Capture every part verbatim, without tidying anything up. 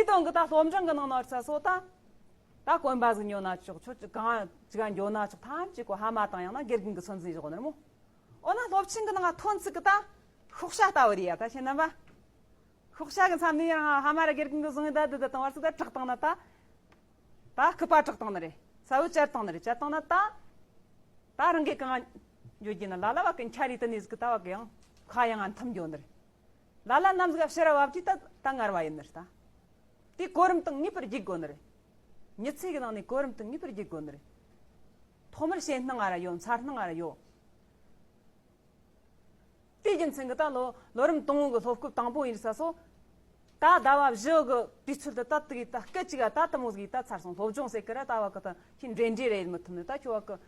དོན་གི་ད་སློབ་འབྲིང་གི་ནང་ན་ཚ་སོ་ད། ད་གོན་པ་ཟིག་ཉོ་ན་ཆོག་ཆོ་གང་ཅི་ག་འགྱོ་ན་ཆོག་ཐམས་ཅད་གོ་ཧ་མ་དང་ཡང་ན་དགེ་རྒན་གི་ཚོད་འཛིན་བཞག་ནི་རེད་མོ། འོ་ན་སློབ་ཆེན་གི་ནང་ཐོན་ཚིག་གི་ད་ཤོག་བྱ་ལྟ་བུ་རེད་ཡ། ད་ཤེས་ན་བ། ཤོག་བྱ་གི་མཚམས་ནས་ཡང་ཧ་མ་ར་དགེ་རྒན་གི་བཟུང་ཡི་ད་དི་ད་དང་བར་ཚིག་ད་དྲག་བཏང་ན་ད། ད་སྐུད་པ་དྲག་བཏང་ནི་རེད། ས་བོ་བཅད་བཏང་ནི་རེད། བཅད་བཏང་ན་ད། ད་རང་གི་གང་འགྱོ་རྒྱུ་ན་ལ་ལ་བ་གི་འཆར་རེ་དི་ནས་ཟིག་གི་ད་བ་གི་ཡང་ཁ་ཡང་ང་འཐམ་འགྱོ་ནི་རེད། ལ་ལ་ནམ་ཟིག་ཕྱི་ར་བབ་ཀྱི་ད་ད་ངར་བ་ཡིན་ནི་རེད་ད། དེ་གོ་རིམ་དང་ངེས་པར་བརྒྱུད་དགོ་ནི་རེད། མྱི་ཚེ་གི་ནང་ནས་གོ་རིམ་དང་ངེས་པར་བརྒྱུད་དགོ་ནི་རེད། ཐོག་མར་ཞེད་སྣང་ང་ར་ཡོད། མཚར་སྣང་ང་ར་ཡོད། དེའི་རྒྱུ་མཚན་གྱིས་ད་ལོ་ལོ་རིམ་དང་པོ་གི་སློབ་སྐབས་དང་པོ་ཡིན་ས་སོ། ད་ཟླ་བ་བཞི་གི་དུས་ཚོད་དུ་ད་དུ་གི་ད་སྐད་ཅིག་ག་ད་དུ་མོ་ཟིག་ད་ཚར་སོང་། སློབ་སྦྱོང་ཟེར་གི་ར་ད་བ་གི་ད་ཁྱི་འདྲེ་འདྲེ་རེད་མི་ཐུབ་ནི་ད་ཁྱོད་བ་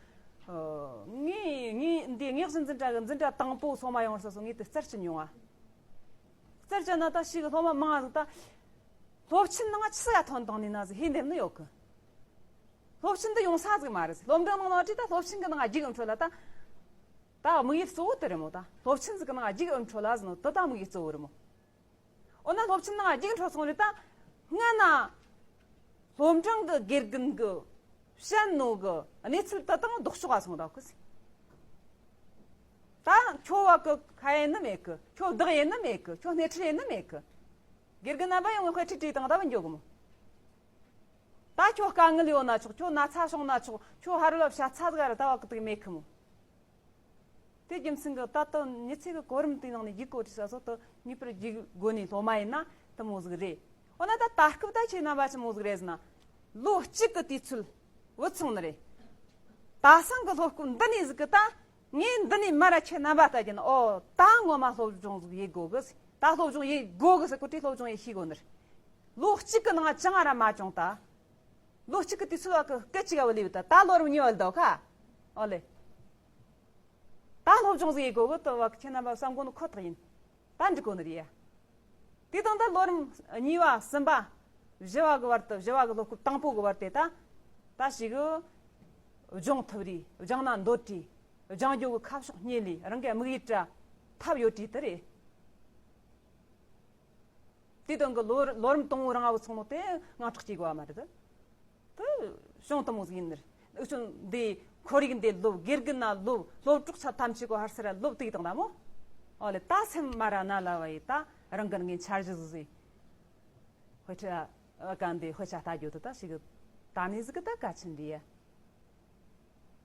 གི། ངས་ངས་འདི་ངས་འཛིན་གྲྭ་གི་འཛིན་གྲྭ་དང་པོ་སོ་མ་ཡོང་ས་སོ་ངས་དུ་རྩར་ཅི་མྱོང་ང་། རྩར་ཅི་ན་ད་ཞིག་གི་སློབ་མ་མང་ང་ཟིག་ད། སློབ་ཆེན་ནང་ཆི་ཟིག་ག་ཐོན་བཏང་ནི་ན་ཟིག་ཧེ་འདེམ་ནི་ཡོད་གི། སློབ་ཆེན་དུ་ཡོང་ས་ཟིག་མ་རེད། སློབ་འབྲིང་ནང་ནང་བྲིས་ད་སློབ་ཆེན་གི་ནང་རྒྱུགས་འཕྲོད་ལ་ད། ད་དམིགས་ཡུལ་གཙོ་བོ་དེ་རེད་མོ། ད་སློབ་ཆེན་ཟིག་གི་ནང་རྒྱུགས་འཕྲོད་ལ་ཟིན་ནོ་དེ་ད་དམིགས་ཡུལ་གཙོ་བོ་རེད་མོ། འོ་ན་སློབ་ཆེན་ནང་རྒྱུགས་འཕྲོད་སོང་རེད་ད། སྔ་ན་སློབ་འབྲིང་གི་དགེ་རྒན་གི་བཤད་ནོ་གི་གནས་ཚུལ་ད་དང་ལྡོག་ཕྱོགས་ག་སོང་ད་གི་ཟིག་ད་ཁྱོད་བ་གི་ཁ་ཡེ་ནི་མེད་གི། ཁྱོད་བདག་ཡེ་ནི་མེད་གི། ཁྱོད་སྣེ་ཁྲིད་ཡེ་ནི་མེད་གི། དགེ་རྒན་རྣམ་པ་ཡོང་བའི་དཔེ་ཁྲིད་ཁྲིད་དང་ད་བུ་འཇོག་གི་མོ། ད་ཁྱོད་དཀའ་ངལ་ཡོད་ན་ཆོག་ཁྱོད་ན་ཚ་བྱུང་ན་ཆོག་ཁྱོད་ཧ་རུ་ལ་བྱ་ཚ་ཟིག་ར་ད་བ་གི་དུག་མེད་གི་མོ། དེ་རྒྱུ་མཚན་གི་ད་ལྟ་མྱི་ཚེ་གི་གོ་རིམ་དེའི་ནང་ནས་རྒྱུགས་གོ་དུས་ས་སོ་དུ་ངེས་པར་རྒྱུགས་དགོ་ནི་སློབ་མ་ཡིན་ན་དུ་མོ་ཟིག་རེད། འོ་ན་ད་ད་སྐབས་ད་ཁྱེད་རྣམ་པ་ཆི་མོ་ཟིག་རེད་ཟེར་ན། ལོ་གཅིག་གི་དུས་ཚོད་བུད་སོང་ནི་རེད། ད་སང་གི་སློབ་སྐབས་འདི་ནས་ཟིག་གི་ད། ངས་འདི་ནས་མར་ར་ཁྱེད་རྣམ་པ་ལྟ་རྒྱུ་ན། ཨོ་ད་ངོ་མ་སློབ་སྦྱོང་ཟིག་ཡེད་དགོ་གི་ཟེར། ད་སློབ་སྦྱོང་ཡེད་དགོ་གི་ཟེར་གོ་དུས་སློབ་སྦྱོང་ཡེད་ཤེས་དགོ་ནི་རེད། ལོ་གཅིག་གི་ནང་ཅང་ར་མ་བྱུང་ད། ལོ་གཅིག་གི་དུས་ཚོད་བ་གི་སྐད་ཅིག་ག་བ་ལས་བུད་ད། ད་ལོ་རིམ་གཉིས་བ་ལ་ད་ཁ། ཨོ་ལེ། ད་སློབ་སྦྱོང་ཟིག་ཡེད་དགོ་གི་ད་བ་གི་ཁྱེད་རྣམ་པ་བསམ་དགོ་ནི་ཁོ་ཐག་ཡིན། ད་འགྲིག་གོ་ནི་རེད་ཡ། དེ་དང་ད་ལོ་རིམ་གཉིས་པ་གསུམ་པ། བཞི་བ་གི་བར་དུ་བཞི་བ་གི་སློབ་སྐབས་དང་པོ་གི་བར་དེ་ད། ད་ཞིག་གི་སྦྱོང་ཐུབ་རེད། སྦྱང་ན་འདོད་རེད། སྦྱང་རྒྱུ་གི་ཁ་ཕྱོགས་རྙེད་ལེ་རང་གི་དམིགས་ཡུལ་དྲ་ཐབས་ཡོད་རེད་དེ་རེད། དེ་དོན་གི་ལོ་ལོ་རིམ་དང་པོ་རང་བུད་སོང་ནོ་དེ་དངངས་སྐྲག་སྐྱེ་དགོས་བ་མ་རེད། དེ་བྱུང་དུ་མོ་ཟིག་ཡིན་ནི་རེད། འུ་ཆོ་འདི་ཁོར་ཡུག་འདི་ལོབས། དགེ་རྒན་ན་ལོབས། སློབ་གྲོགས་ཚ་ཐམས་ཅད་གོ་ཧར་སེ་ར་ལོབས་དེ་དང་ད་མོ། ཨོ་ལེ་ད་སེམས་མ་ར་ན་ལ་བ་ཡི་ད་རང་གི་ངའི་འཆར་གཞི་ཟིག་ཟིག་དཔེ་ཆ་ཨ་ག་འདི་དཔེ་ཆ་ལྟ་རྒྱུ་དེ་ད་ཞིག་ད་ནི་ཟིག་གི་ད་གལ་ཆེན་འདི་ཡ།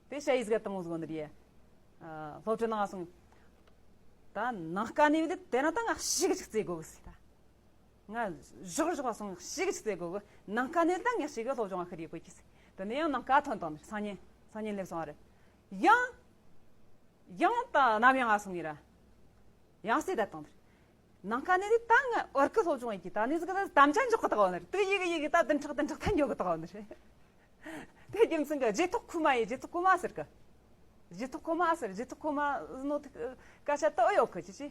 དེ་ཤ་ཡིས་ག་དང་བོ་ཟིག་ནི་རེད། ཨ་སློབ་གྲྭ་ནང་སོང་། ད་ནང་ཀ་ནས་བླུད་དེ་ན་ད་ང་ཞིག་ཅིག་བཙལ་དགོ་གི་ཟེར་ད། ང་ཞོག་ཞོག་སོང་ཞིག་ཅིག་བཙལ་དགོ་གི། ནང་ཀ་ནས་ད་ང་ཞིག་གི་སློབ་སྦྱོང་ང་ཁུར་ཡི་དགོ་གི་ཟེར། དེ་ནས་ཡང་ནང་ཀ་ཐོན་དང་ནི་སང་ཉིན་སང་ཉིན་སླེབས་སོང་བ་རེད། ཡང་ཡང་ད་ནམ་ཡང་ང་སོང་ཡི་ར། ཡང་སེ་ད་དང་ནི། ནང་ཀ་ནས་ད་ང་བར་སྐུ་སློབ་སྦྱོང་ཡི་གི་ད་ནི་ཟིག་ད་དམ་བཅའ་འཇོག་གི་ད་བ་ནི་རེད། དུ་ཡི་གི་ཡི་གི་ད་བདུན་ཕྲག་བདུན་ཕྲག་ཐན་འཇོག་གི་ད་བ་ནི་རེད། དེ་རྒྱུ་མཚན་གྱི་རྗེས་ཐོག་ཁུ་མ་ཡི་རྗེས་ཐོག་ཁུ་མ་ཟེར་གི། རྗེས་ཐོག་ཁུ་མ་ཟེར། རྗེས་ཐོག་ཁུ་མ་ཟེར་ནོ་དེ་སྐད་ཆ་དེ་ཨེ་ཡོད་གི་ཅི་ཅི།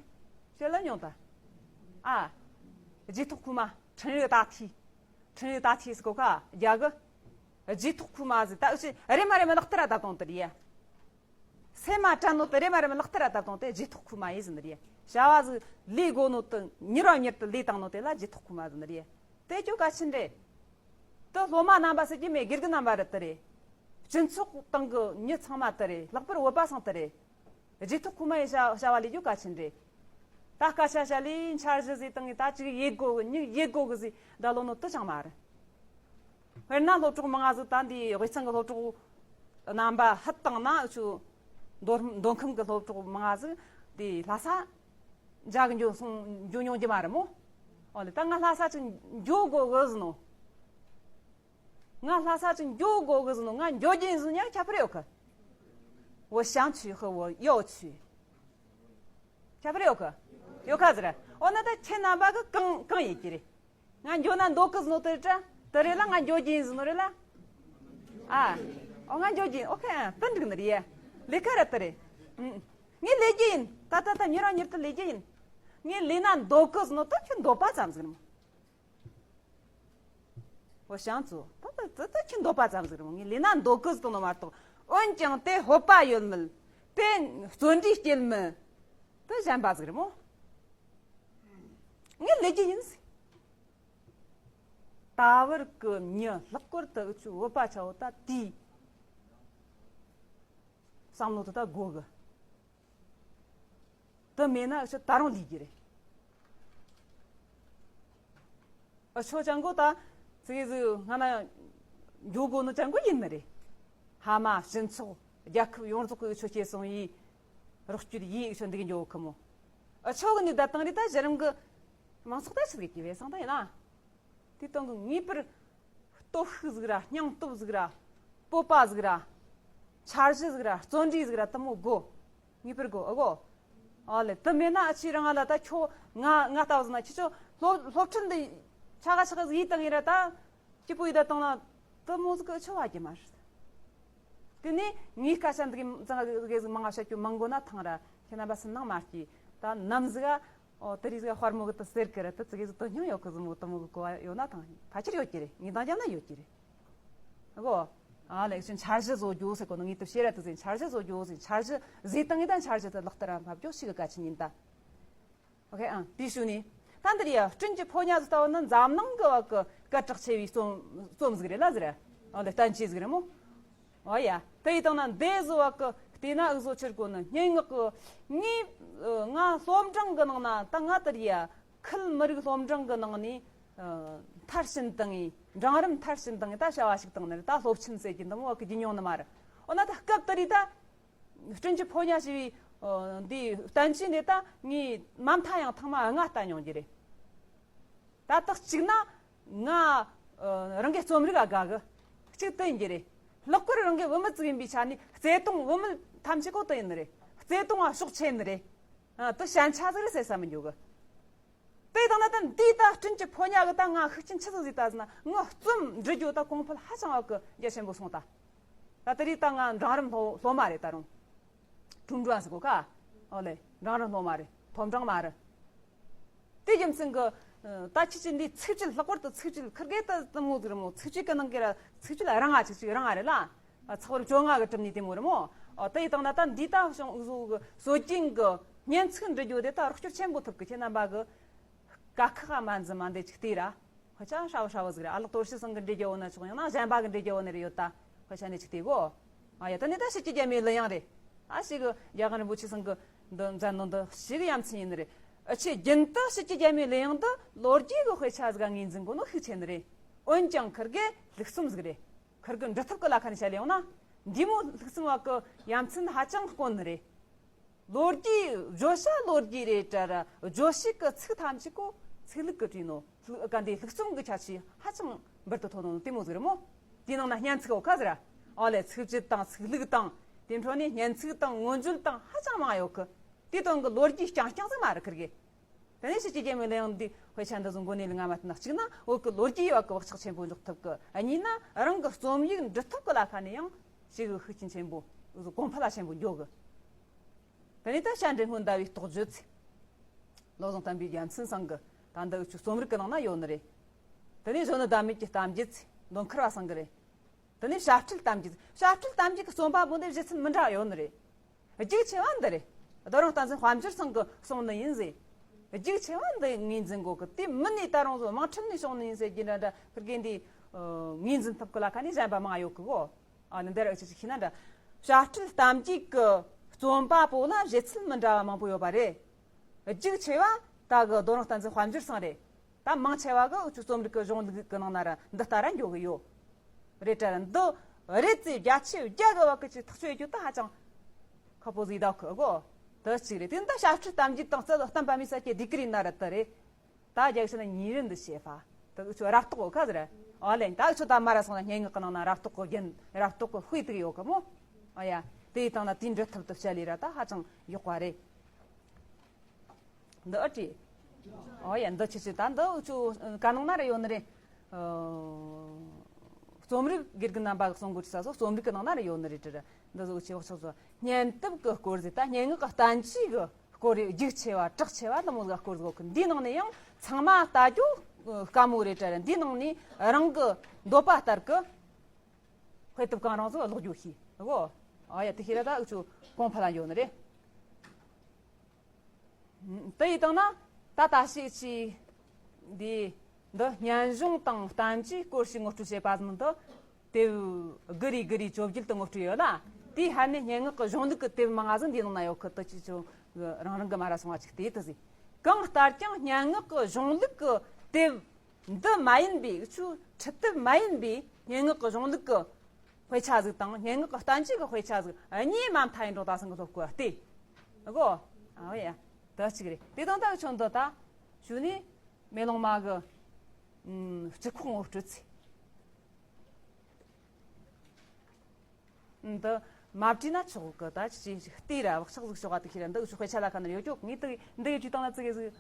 བཤད་ལ་མྱོང་ད། ཨ། རྗེས་ཐོག་ཁུ་མ་ཁྲིན་ཡོད་ད་ཐི། ཁྲིན་ཡོད་ད་ཐི་ཟེར་གོ་ཁ་རྒྱ་གི། རྗེས་ཐོག་ཁུ་མ་ཟེར་ད་ཨུ་ཅི་རེ་མ་རེ་མ་ལག་ཐི་ར་ད་དོང་དེ་རེད་ཡ། སེ་མ་དྲན་ནོ་དེ་རེ་མ་རེ་མ་ལག་ཐི་ར་ད་དོང་དེ་རྗེས་ཐོག་ཁུ་མ་ཡི་ཟེར་ནི་རེད། བྱ་བ་ཟིག་ལས་དགོ་ནོ་དེ་མྱུར་བ་མྱུར་དུ་ལས་བཏང་ནོ་དེ་ལ་རྗེས་ཐོག་ཁུ་མ་ཟེར་ནི་རེད། དེ་ཅོ་གལ་ཆེན་རེད། དེ་སློབ་མ་རྣམ་པ་ཟེར་གྱི་མེད། དགེ་རྒན་རྣམ་པ་རེད་དེ་རེད། སྤྱི་ཚོགས་སྟེང་གི་མྱི་ཚང་མ་དེ་རེད། ལྷག་པར་བོད་པ་ཚང་དེ་རེད། རྗེས་ཐོག་ཁུ་མ་ཡི་བྱ་བྱ་བ་ལས་རྒྱུ་གལ་ཆེན་རེད། ད་སྐད་ཆ་བཤད་ལས་འཆར་གཞི་ཟིག་བཏང་ངས་ད་ཅིག་ཡེད་དགོ་གི། མྱི་ཡེད་དགོ་གི་ཟིག་ད་ལོ་ནོ་དེ་ཅང་མ་རེད། དཔེར་ན་སློབ་གྲོགས་མང་ང་ཟིག་ད་འདི་དབུས་གཙང་གི་སློབ་གྲོགས་རྣམ་པ་ཕུད་བཏང་ན་ཆུ་མདོ་མདོ་ཁམས་གི་སློབ་གྲོགས་མང་ང་ཟིག་འདི་ལྷ་ས་མཇལ་གི་འགྱོ་སོང་འགྱོ་མྱོང་རྒྱུ་མ་རེད་མོ། ཨོ་ལེ་ད་ང་ལྷ་ས་ཅིག་འགྱོ་དགོ་གི་ཟེར་ནོ། ང་ལྷ་ས་ཅིག་འགྱོ་དགོ་གི་ཟེར་ནོ། ང་འགྱོ་རྒྱུ་ཡིན་ཟེར་ཉག་ཁྱད་པར་ཡོད་གི། 我想去和我要去། ཁྱད་པར་ཡོད་གི། ཡོད་ག་ཟེར། འོ་ན་ད་ཁྱེད་རྣམ་པ་གི་གང་གང་ཡིན་གྱི་རེད། ང་འགྱོ་ན་འདོད་གི་ཟེར་ནོ་དེ་རེད་དྲ། དེ་རེད་ལ་ང་འགྱོ་རྒྱུ་ཡིན་ཟེར་ནོ་རེད་ལ། ཨ། འོ་ང་འགྱོ་རྒྱུ་ཡིན། ཨོ་ཁེ་ཨ་དེ་འགྲིག་ནི་རེད་ཡ། ལས་ཀ་ར་དེ་རེད། ཨུ། ངས་ལས་རྒྱུ་ཡིན། ད་ད་ད་མྱུར་བ་མྱུར་དུ་ལས་རྒྱུ་ཡིན། ངས་ལས་ན་འདོད་གི་ཟེར་ནོ་ད་ཁྱོད་འདོད་པ་ཙམ་ཟིག་རེད་མོ། 我想做། ད་ད་ད་ད་ཁྱི་འདོད་པ་ཙམ་ཟིག་རེད་མོ། ངས་ལས་ན་འདོད་གི་ཟེར་ནོ་མ་གཏོགས། འོན་ཀྱང་དེ་ཕོད་པ་ཡོད་མེད། དེ་བརྩོན་འགྲུས་སྐྱེད་མེད། དེ་གཞན་པ་ཟིག་རེད་མོ། ངས་ལས་རྒྱུ་ཡིན་ཟེར། ད་བར་གི་མྱི་ལྷག་པར་དུ་འུ་ཆོ་བོད་པ་ཆ་བོ་ད་དེའི་བསམ་བློ་དེ་ད་དགོས་གི། དེ་མེད་ན་འུ་ཆོ་ད་རུང་ལུས་ཀྱི་རེད། འུ་ཆོ་ཅང་གོ་ད་ཙི་གེ་ཟིག་སྔ་ན་འགྱོ་དགོས་ནི་ཅང་གོ་ཡིན་ནི་རེད། ཕ་མ་སྤུན་ཚོགས་རྒྱལ་ཁབ་ཡོངས་རྫོགས་ཀྱི་འུ་ཆོ་སྐྱེས་སོང་ཡིས་རོགས་སྐྱོར་ཡིས་འུ་ཆོ་འདུག་འགྱོ་གི་མོ། འུ་ཆོ་གི་ནི་བསྡད་བཏང་རེད། ད་གཞི་རིམ་གི་མང་ཚོགས་ད་ཆི་ཟིག་གི་བས་སང་ད་ཡིན་ན། དེ་དོན་གི་ངེས་པར་སྟོབས་ཤུགས་ཟིག་ར། སྙིང་སྟོབས་ཟིག་ར། སྤོབས་པ་ཟིག་ར། འཆར་གཞི་ཟིག་ར། བརྩོན་འགྲུས་ཟིག་ར། དེ་མོ་དགོ། ངེས་པར་དགོ། ཨ་གོ། ཨ་ལེ། དེ་མེད་ན་འུ་ཆོ་རང་ལ་ད་ཁྱོ་ང་ང་ལྟ་བུ་ཟིག་ན་ཁྱེད་ཆོ་སློབ་སློབ་ཁྲིད་འདི་ཆ་ག་ཆ་ག་ཟིག་ཡིད་བཏང་ཡིན་ར། ད་སྐྱིད་པོ་ཡིད་ད་བཏང་ན་དེ་མོ་ཟིག་གི་འུ་ཆོ་བ་གི་མ་རེད། དེ་ནས་ངའི་སྐད་ཆ་འདི་གི་ཙང་གི་ཟིག་མང་ང་བཤད་རྒྱུ་མང་དགོ་ན་ཐང་ར། ཁྱེད་རྣམ་པ་སུན་སྣང་མ་སྐྱེ། ད་ནམ་ཟིག་ག་ཨོ་དེ་རིགས་ཟིག་དཔར་མོ་གི་དུ་ཟེར་གི་ར། དུ་ཙི་གེ་ཟིག་དོན་སྙིང་ཡོད་གི་ཟིག་མོ་དུ་མོ་གི་གོ་བ་ཡོད་ན་ཐང་། ཕལ་ཆེར་ཡོད་ཀྱི་རེད། ངས་འདང་རྒྱབ་ན་ཡོད་ཀྱི་རེད། ཨ་གོ། ཨ་ལེ། ཁྱོད་འཆར་གཞི་བཟོ་རྒྱུ་ཟེར་གོ་ནོ། ངས་དུ་བཤད་ར་དུ་ཟེར། འཆར་གཞི་བཟོ་རྒྱུ་ཟེར། འཆར་གཞི་བཟོས་བཏང་ངས་ད་འཆར་གཞི་དུ་ལག་བསྟར་ར་འབབ་རྒྱུ་ཞིག་གི་གལ་ཆེན་ཡིན་ད། ཨོ་ཁེ། ཨང་། དེའི་ཤུལ་ནས་ད་འདིར་ཡ་སྤྲིན་གྱི་ཕོ་ཉ་ཟིག་ལྟ་བུ་ནི་འཛམ་གླིང་གི་བ་གི་སྐད་གྲགས་ཆེ་བའི་རྩོམ་རྩོམ་ཟིག་རེད་ལ་ཟེར། ཨོ་ལེ། བསྟན་བཅོས་ཟིག་རེད་མོ། ཨོ་ཡ། དེ་ཡི་སྟེང་ན་འདི་བཟོ་བ་གི་བལྟས་ན་འུ་ཟོ་ཆི་རེད་གོ་ནི། སྙན་ངག་གི་ངས་ང་སློབ་འབྲིང་གི་ནང་ན་ད་ང་དེར་ཡ་ཁུལ་མི་རིགས་སློབ་འབྲིང་གི་ནང་ནས་མཐར་ཕྱིན་བཏང་ངས། འབྲིང་རིམ་མཐར་ཕྱིན་བཏང་ངས་ད་བྱ་བ་ཞིག་བཏང་ནི་རེད། ད་སློབ་ཆེན་ཟེར་གྱི་འདི་མོ་བ་གི་བརྒྱུད་མྱོང་ནི་མ་རེད། འོ་ན་ད་སྐབས་དེ་རིགས་ད། སྤྲིན་གྱི་ཕོ་ཉ་ཞེས་པའི་འདིའི་བསྟན་བཅོས་འདི་ད་ངས་མ་མཐའ་ཡང་ཐེངས་མ་ལྔ་ལྟ་མྱོང་རྒྱུ་རེད། ད་ལྟ་གཅིག་ན་ང་རང་གི་རྩོམ་རིག་ལ་དགའ་གི། གཅིག་དེ་ཡིན་རྒྱུ་རེད། ལྷག་པར་རང་གི་བུད་མེད་ཅིག་ཡིན་པའི་ཆ་ནས་བརྩེ་དུང་། བུད་མེད་ཐམས་ཅད་ཀོ་དེ་ཡིན་ནི་རེད། བརྩེ་དུང་བ་ཕྱོགས་ཆེ་ནི་རེད། དེ་ཞན་ཆ་ཟིག་རེད་ཟེར་ས་མི་འགྱོ་གི། དེ་དང་ན་ད་འདིའི་ད་སྤྲིན་གྱི་ཕོ་ཉ་གི་ད་ང་ཤུགས་རྐྱེན་ཆི་ཟིག་ཟིག་ད་ཟེར་ན། ངའི་རྩོམ་འབྲི་རྒྱུ་ད་གོང་འཕེལ་ཧ་ཅང་བ་གི་རྒྱ་ཆེན་པོ་སོང་ད། ད་དེ་རིགས་ད་ང་འབྲིང་རིམ་སློབ་སློབ་མ་རེད་ད་རུང་། ཀྲུང་ཀྲུང་ཟེར་གོ་ཀ། ཨོ་ལེ། འབྲིང་རིམ་སློབ་མ་རེད། མཐོ་འབྲིང་མ་རེད། དེ་རྒྱུ་མཚན་གི་ད་ཁྱེད་ཀྱི་འདི་ཚིགས་བཅད། ལྷག་པར་དུ་ཚིགས་བཅད་ཁིར་གེ་ད་དུ་མོ་ཟིག་རེད་མོ། ཚིགས་བཅད་གི་ནང་གི་ར་ཚིགས་བཅད་རང་ང་ཅིག་ཅིག་རང་ང་རེད་ལ། ཚེག་བར་བཅོ་ལྔ་གི་གྲུབ་ནས་དེ་མོ་རེད་མོ། ཨོ་དེ་ཡི་སྟེང་ན་ད་འདི་ད་བྱུང་འུ་ཟོ་གི་སྲོལ་རྒྱུན་གི་སྙན་ཚིག་འབྲི་རྒྱུ་དེ་ད་རོགས་སྐྱོར་ཆེན་པོ་ཐུབ་གི། ཁྱེད་རྣམ་པ་གི་དཀའ་ཁག་མ་འཛིན་མ་འདི་ཅིག་བལྟས་ར། ཧ་ཅང་ཧྲ་བོ་ཧྲ་བོ་ཟིག་རེད། ཨ་ལགས་དོར་ཞི་སང་གི་འབྲི་རྒྱུ་བོ་ན་ཆོག་ཡང་ན་གཞན་པ་གི་འབྲི་རྒྱུ་བོ་ནི་རེ་ཡོད་ད། ཧ་ཅང་ནས་ཅིག་བལྟས་གོ། ཨ་ཡ། ད་ནི་ད་ཕྱི་སྐྱིད་རྒྱལ་མོའི་གླུ་དབྱངས་རེད། ཨ་ཞིག་གི་རྒྱ་གར་རིན་པོ་ཆེ་སང་གི་འདི་མཛད་ནོ་འདི་ཞིག་གི་ཡ་མཚན་ཡིན་ནི་རེད། ཨ་ཆེ་རྒྱུན་དུ་ཕྱི་སྐྱིད་རྒྱལ་མོའི་གླུ་དབྱངས་འདི་ལོ་རྒྱུས་གི་དཔེ་ཆ་ཟིག་ངོས་འཛིན་གོ་ནོ་ཤུགས་ཆེ་ནི་རེད། འོན་ཀྱང་ཁིར་གེ་ལྷུག་རྩོམ་ཟིག་རེད། ཁིར་གི་འབྲི་ཐབས་གི་ལ་ཁ་ནས་བཤད་ལེ་ཡོང་ན། འདི་མོ་ལྷུག་རྩོམ་བ་གི་ཡ་མཚན་ཧ་ཅང་དཀོན་ནི་རེད། ལོ་རྒྱུས། བརྗོད་བྱ་ལོ་རྒྱུས་རེད་དྲ་ར། བརྗོད་བྱེད་ཀྱི་ཚིག་ཐམས་ཅད་ཀོ་ཚིག་ལྷུག་གི་བྲིས་ནོ། ལྷུག་ག་འདི་ལྷུག་རྩོམ་གྱི་ཁྱད་ཆོས་ཧ་ཅང་འབུར་དུ་ཐོན་ནོ་དེ་མོ་ཟིག་རེད་མོ། དེའི་ནང་ན་སྙན་ཚིག་འོ་ཁ་ཟེར་ར། ཨོ་ལེ། ཚིགས་བཅད་དང་ཚིག་ལྷུག་དང་། དེ་འཕྲོ་ནས་སྙན་ཚིག་དང་མངོན་བརྗོད་དང་ཧ་ཅང་མང་ཡོད་གི། དེའི་དོན་གི་ལོ་རྒྱུས་རྐྱང་རྐྱང་ཟིག་མ་རེད་ཁིར་གི། དེ་ནས་ཕྱི་སྐྱིད་རྒྱལ་མོའི་གླུ་དབྱངས་འདི་དཔེ་ཆ་འདི་བཟོ་འགོ་ནས་ལ་ང་མ་བསྟན་ན། གཅིག་ན་བོད་ཀྱི་ལོ་རྒྱུས་བ་གི་བག་ཆགས་ཆེན་པོ་འཇོག་ཐུབ་གི། གཉིས་ན་རང་གི་རྩོམ་ཡིག་འབྲི་ཐབས་གི་ལ་ཁ་ནས་ཡང་ཞེ་གི་ཤུགས་རྐྱེན་ཆེན་པོ། གོང་འཕེལ་ལ་ཆེན་པོ་འགྱོ་གི། དེ་ནས་ད་བྱ་འབྲེལ་སྔོན་ཟླ་བའི་རྟོགས་བརྗོད་ཚེ། བློ་བཟང་བསྟན་པའི་རྒྱལ་མཚན་སང་གི་ད་འདི་འུ་ཆོ་རྩོམ་རིག་གི་ནང་ན་ཡོད་ནི་རེད། དེ་ནས་གཞོན་ནུ་ཟླ་མེད་ཀྱི་གཏམ་རྒྱུད་ཚེ། མདོ་མཁར་བ་སང་གི་རེད། དེ་ནས་བྱ་སྤྲེལ་གཏམ་རྒྱུད། བྱ་སྤྲེལ་གཏམ་རྒྱུད་ཀྱི་རྩོམ་པ་པོ་འདི་བཞེད་ཚུལ་མི་འདྲ་བ་ཡོད་ནི་རེད། རྒྱུགས་ཆེ་བ་འདི་རེད། རྡོ་རིང་བསྟན་འཛིན་དཔལ་འབྱོར་སང་གི་གསུང་ནི་ཡིན་ཟེར། རྒྱུགས་ཆེ་བ་འདི་ངོས་འཛིན་དགོས་གི། དེ་མིན་ནས་ད་རུང་བཟོ་དམངས་ཁྲོད་ནས་བྱུང་ནི་ཡིན་ཟེར་གྱི་འདྲ་འདྲ་ཁིར་གེ་འདི་ངོས་འཛིན་ཐུབ་གི་ལ་ཁ་ནས་གཞན་པ་མང་ཡོད་གི་གོ། ཨ་ནི་འདི་ར་ཅིག་ཅིག་ཤེས་ན་འདྲ། བྱ་སྤྲེལ་གཏམ་རྒྱུད་ཀྱི་རྩོམ་པ་པོ་ལ་བཞེད་ཚུལ་མི་འདྲ་བ་མང་པོ་ཡོད་པ་རེད། རྒྱུགས་ཆེ་བ་ད་གི་རྡོ་རིང་བསྟན་འཛིན་དཔལ་འབྱོར་སང་རེད། ད་མང་ཆེ་བ་གི་འུ་ཆོ་རྩོམ་རིག་གི་གཞུང་ལུགས་གི་ནང་ན་ར་འདི་ལྟ་ར་འགྱོ་གི་ཡོད། རེད་དྲ་ར། འདི་རེད་ཙེ་བརྒྱ་ཆ་བརྒྱ་གི་བ་གི་ཅིག་ཐག་གཅོད་རྒྱུ་ད་ཧ་ཅང་ཁག་པོ་ཟིག་ད་གི་གོ། དེ་གཅིག་རེད། དེ་འདི་བྱ་སྤྲེལ་གཏམ་རྒྱུད་དང་རྩལ་བསྟན་པ་མི་ས་ཀྱི་སྡེ་ཀི་རི་ན་ར་དེ་རེད། ད་རྒྱ་གཞི་ན་ཉིན་རེ་འདི་བྱེད་པ། ད་འུ་ཆོ་རབ་རྟོག་གོ་ཁ་ཟེར། ཨོ་ལེ། ད་འུ་ཆོ་ད་མ་ར་སོང་ན་སྙན་ངག་གི་ནང་ན་རབ་རྟོག་གི་རྒྱན། རབ་རྟོག་གི་དཔེ་དེ་གི་ཡོད་གི་མོ། ཨོ་ཡ། དེའི་སྟེང་ན་དེའི་འབྲི་ཐབས་དུ་བཤད་ལས་ར་ད་ཧ་ཅང་ཡག་པ་རེད། འདི་ཨ་ཀྲི། ཨོ་ཡ། འདི་ཆི་ཆི་ད་འདི་འུ་ཆོ་ག་ནང་ན་ར་ཡོད་ནི་རེད། རྩོམ་རིག་དགེ་རྒན་རྣམ་པ་གི་གསུང་གོ་ཅི་ས་སོ། རྩོམ་རིག་གི་ནང་ན་ར་ཡོད་ནི་རེད་དྲ་ར། འདི་ཟོ་འུ་ཆོ་བག་ཆགས་སོ། སྙན་དེབ་གི་སྐོར་ཟིག་ད་སྙན་ངག་གི་བསྟན་བཅོས་གི་སྐོར་རེ་རྒྱུགས་ཆེ་བ་གྲགས་ཆེ་བ་འདི་མོ་ཟིག་སྐོར་ཟིག་གི། འདིའི་ནང་ནས་ཡང་ཚང་མ་ལྟ་རྒྱུ་དཀའ་མོ་རེད་དྲ་ར། འདིའི་ནང་ནས་རང་གི་འདོད་པ་ལྟར་གི་དཔེ་དེབ་གང་རུང་ཟིག་ཀློག་རྒྱུ་ཤེས་གོ། ཨ་ཡ། དེ་ཤེས་ར་ད་འུ་ཆོ་གོང་འཕེལ་ལ་འགྱོ་ནི་རེད། དེ་ཡི་སྟེང་ན་ད་ད་ཞིག་ཅིག་འདི་ འདི་སྙན་གཞུང་དང་བསྟན་བཅོས་སྐོར་ཞིག་ངོ་སྤྲོད་བྱེད་པ་ཟིན་དུ། དེབ་དགུ་རེ་དགུ་རེ་བཅོ་བརྒྱད་དུ་ངོ་སྤྲོད་ཡོད་ལ། དེའི་ཧ་ནས་སྙན་ངག་གི་གཞུང་ལུགས་ཀྱི་དེབ་མང་ང་ཟིག་འདིའི་ནང་ན་ཡོད་ཁུ་དུ་ཅི་ཆོ་རང་རང་གི་མ་ར་སོང་བ་ཅིག་དེ་དུ་ཟིག་གང་ལྟར་ཀྱང་སྙན་ངག་གི་གཞུང་ལུགས་ཀྱི་དེབ་འདི་མ་ཡིན་པའི་ཆུ་ཁྲི་དེབ་མ་ཡིན་པའི་སྙན་ངག་གི་གཞུང་ལུགས་ཀྱི་དཔེ་ཆ་ཟིག་དང་སྙན་ངག་གི་བསྟན་བཅོས་ཀྱི་དཔེ་ཆ་ཟིག་གཉིས་མ་མཐའ་ཡིན་འགྲོ་ད་སང་གི་སློབ་གོ་སྟེ། ཨ་གོ། ཨ་ཡ། དུ་གཅིག་རེད། དེ་དང་ད་ཆོ་འདི་ད་ཞུ་ནས་མེ་ལོང་མ་གི་སྤྱི་ཁོག་ངོ་སྤྲོད་ཚེ། འདི་མ་བྲིས་ན་ཆོག་གི། ད་ཅི་ཅི་ལྟོས་ར་བག་ཆགས་ཟིག་ཤོག་ག་དུ་ཁྱེར་ར་འདི་ཆོག་དཔེ་ཆ་ལ་ཁ་ནར་ཡོད་ཀྱོག་ངས་དུ་འདི་ཡི་བྲིས་སྟངས་ལ་ཙི་གེ་ཟིག་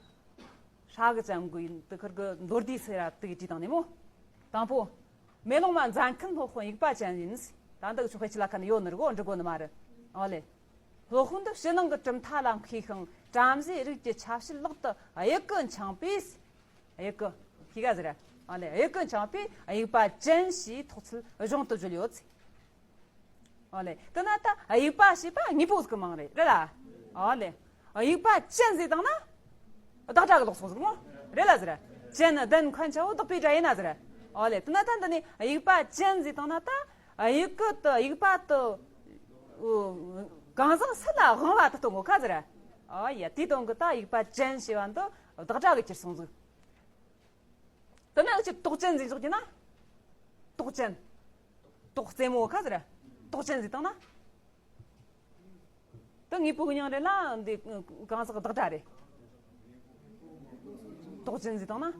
ཧྲ་གི་ཙམ་གི་ཡིན། དུ་ཁུར་གི་མདོར་བསྡུས་ཟེར་ར་དུ་གི་བྲིས་སྟངས་ནས་མོ། དང་པོ། མེ་ལོང་མ་མཛད་མཁན་སློབ་དཔོན་དབྱུག་པ་ཅན་ཡིན། ད་འདི་ཆོག་དཔེ་ཆ་ལ་ཁ་ནར་ཡོད་ནི་རི་གོ་འབྲི་གོ་ནི་མ་རེད། ཨོ་ལེ། སློབ་དཔོན་འདི་ཕྱི་ནང་གི་གྲུབ་མཐའ་ལ་མཁས་ཤིང་བྲམ་ཟེའི་རིགས་ཀྱི་ཆབ་སྲིད་ལག་ཏུ་དབྱུག་གུ་འཆང་པས། དབྱུག་གུ། ཁྱི་ག་ཟེར། ཨ་ལེ། དབྱུག་གུ་འཆང་པས་དབྱུག་པ་ཅན་ཞེས་ཐོགས་ཚུལ་གཞུང་དུ་བརྗོད་ཡོད་ཚེ། ཨ་ལེ། དེ་ན་ད་དབྱུག་པ་ཞེས་པ་དངོས་པོ་ཟིག་གི་མིང་རེད། རེད་ལ། ཨ་ལེ། དབྱུག་པ་ཅན་ཟེར་བཏང་ན། བདག་སྒྲ་གི་ལོག་སོང་ཟིག་མོ། རེད་ལ་ཟེར། ཅན་ནི་ལྡན་མཁན་ཆ་བོ་བདག་པོའི་སྒྲ་ཡིན་ན་ཟེར། ཨ་ལེ། དེ་ན་ད་འདི་ནི་དབྱུག་པ་ཅན་ཟེར་བཏང་ན་ད། དབྱུག་གུ་དུ་དབྱུག་པ་དུ། གང་ཟག་སུ་ལ་དབང་བ་དུ་གཏོང་གོ་ཁ་ཟེར། ཨ་ཡ། དེའི་དོན་གི་ད་དབྱུག་པ་ཅན་ཞེས་པ་འདི་བདག་སྒྲ་གི་ཁྱེར་སོང་ཟིག་དེ་ན་ཅི་ཏོག་ཅན་ཟིག་ཟོག་གི་ན། ཏོག་ཅན། ཏོག་རྩེ་མོ་ཁ་ཟེར། ཏོག་ཅན་ཟིག་བཏང་ན། དེ་དངོས་པོ་གི་མིང་རེད་ལ་འདི་གང་ཟག་བདག་སྒྲ་རེད། ཏོག་ཅན་ཟིག་བཏང་ན།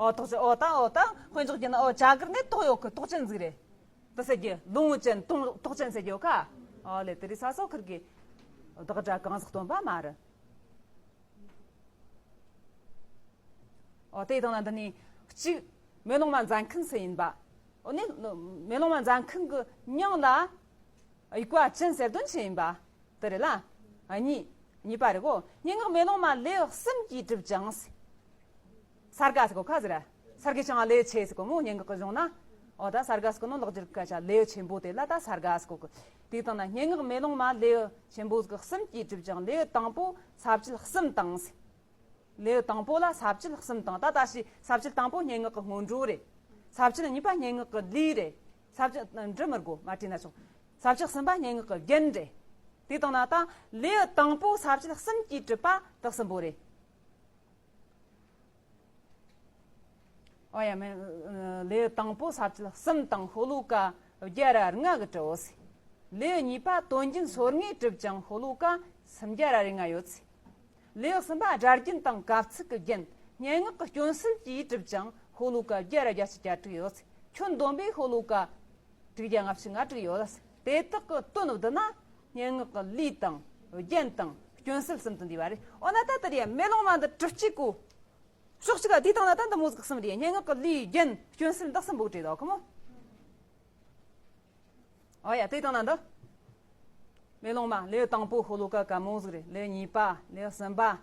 ཨོ་ཏོག་ཅན། ཨོ་ད་ཨོ་ད་དཔེ་འཇོག་རྒྱུ་ན། ཨོ་ཅ་གར་ནས་ཏོག་ཡོད་གི། ཏོག་ཅན་ཟིག་རེད། དེ་ཟེར་རྒྱུ་ལོང་བོ་ཅན་ཏོག་ཅན་ཟེར་རྒྱུ་ཡོད་ཀ། ཨོ་ལེ། དེ་རིགས་ས་སོ་ཁུར་གི་བདག་སྒྲ་གང་ཟག་སྟོན་པ་མ་རེད། ཨོ་དེ་དང་ན་འདི་ནི་གཅིག་མེ་ལོང་མ་མཛད་མཁན་སུ་ཡིན་པ། ཨོ་ནི་མེ་ལོང་མ་མཛད་མཁན་གི་མྱིང་ལ་དབྱུག་པ་ཅན་ཟེར་དོན་ཆི་ཡིན་པ། དེ་རེད་ལ། གཉིས། གཉིས་པ་རེད་གོ། སྙན་ངག་མེ་ལོང་མ་ལེའུ་གསུམ་གྱིས་གྲུབ་ཅིང་། སརྒ་ཟེར་གོ་ཁ་ཟེར། སརྒ་ཅང་ལེའུ་ཆེ་ཟེར་གོ་མོ། སྙན་ངག་གི་གཞུང་ན། ཨོ་ད་སརྒ་ཟེར་གོ་ནོ་ལག་སྒྱུར་སྐད་ཆ་ལེའུ་ཆེན་པོ་དེ་ལ་ད་སརྒ་ཟེར་གོ་གི། དེ་དང་ན་སྙན་ངག་མེ་ལོང་མ་ལེའུ་ཆེན་པོ་གསུམ་གྱིས་གྲུབ་ཅིང་། ལེའུ་དང་པོ་ས་བཅད་གསུམ་དང་། ལེའུ་དང་པོ་ལ་ས་བཅད་གསུམ་དང་། ད་ད་ཞིག་ས་བཅད་དང་པོ་སྙན་ངག་གི་སྔོན་འགྲོ་རེད། ས་བཅད་གཉིས་པ་སྙན་ངག་གི་ལུས་རེད། ས་བཅད་འབྲི་མི་དགོས། མ་བྲིས་ན་ཆོག་ས་བཅད་གསུམ་པ་སྙན་ངག་གི་རྒྱན་རེད། དེ་དང་ན་ད་ལེའུ་དང་པོ་ས་བཅད་གསུམ་གྱིས་གྲུབ་པ་དག་གསུམ་པོ་རེད། ཨོ་ཡ་མེ། ལེའུ་དང་པོ་ས་བཅད་གསུམ་དང་ཤོ་ལོ་ཀ་བརྒྱ་ར་ལྔ་གིས་གྲུབ་བོ་ཟེར། ལེའུ་གཉིས་པ་དོན་རྒྱན་སོ་ལྔས་གྲུབ་ཅིང་ཤོ་ལོ་ཀ་སུམ་བརྒྱ་ར་རེ་ལྔ་ཡོད་ཟེར། ལེའུ་གསུམ་པ་སྒྲ་རྒྱན་དང་གབ་ཚིག་གི་རྒྱན། སྙན་ངག་གི་སྐྱོན་སེལ་གྱིས་གྲུབ་ཅིང་ཤོ་ལོ་ཀ་བརྒྱ་ར་བརྒྱད་ཅུ་གྱ་དྲུག་ཡོད་ཟེར། ཁྱོན་བསྡོམས་པས་ཤོ་ལོ་ཀ་དྲུག་བརྒྱ་ལྔ་བཅུ་ང་དྲུག་ཡོད་ཟེར། དེ་དག་གི་དོན་བསྡུ་ན་སྙན་ངག་གི་ལུས་དང་རྒྱན་དང་སྐྱོན་སེལ་གསུམ་དུ་འདུས་པ་རེད། འོ་ན་ད་ལྟ་རེད་མེ་ལོང་མ་འདི་གྲུབ་གཅིག་གོ། ཕྱོགས་གཅིག་ག་དེའི་སྟེང་ན་ད་འདི་མོ་ཟིག་གསུམ་རེད། སྙན་ངག་གི་ལུས་རྒྱན་སྐྱོན་སེལ་འདི་གསུམ་པོ་བྲིས་དོ་ཁོ་མོ། ཨོ་ཡ་དེའི་སྟེང་ན་འདི། མེ་ལོང་མ་ལེའུ་དང་པོ་ཤོ་ལོ་ཀ་ག་མོ་ཟིག་རེད། ལེའུ་གཉིས་པ། ལེའུ་གསུམ་པ།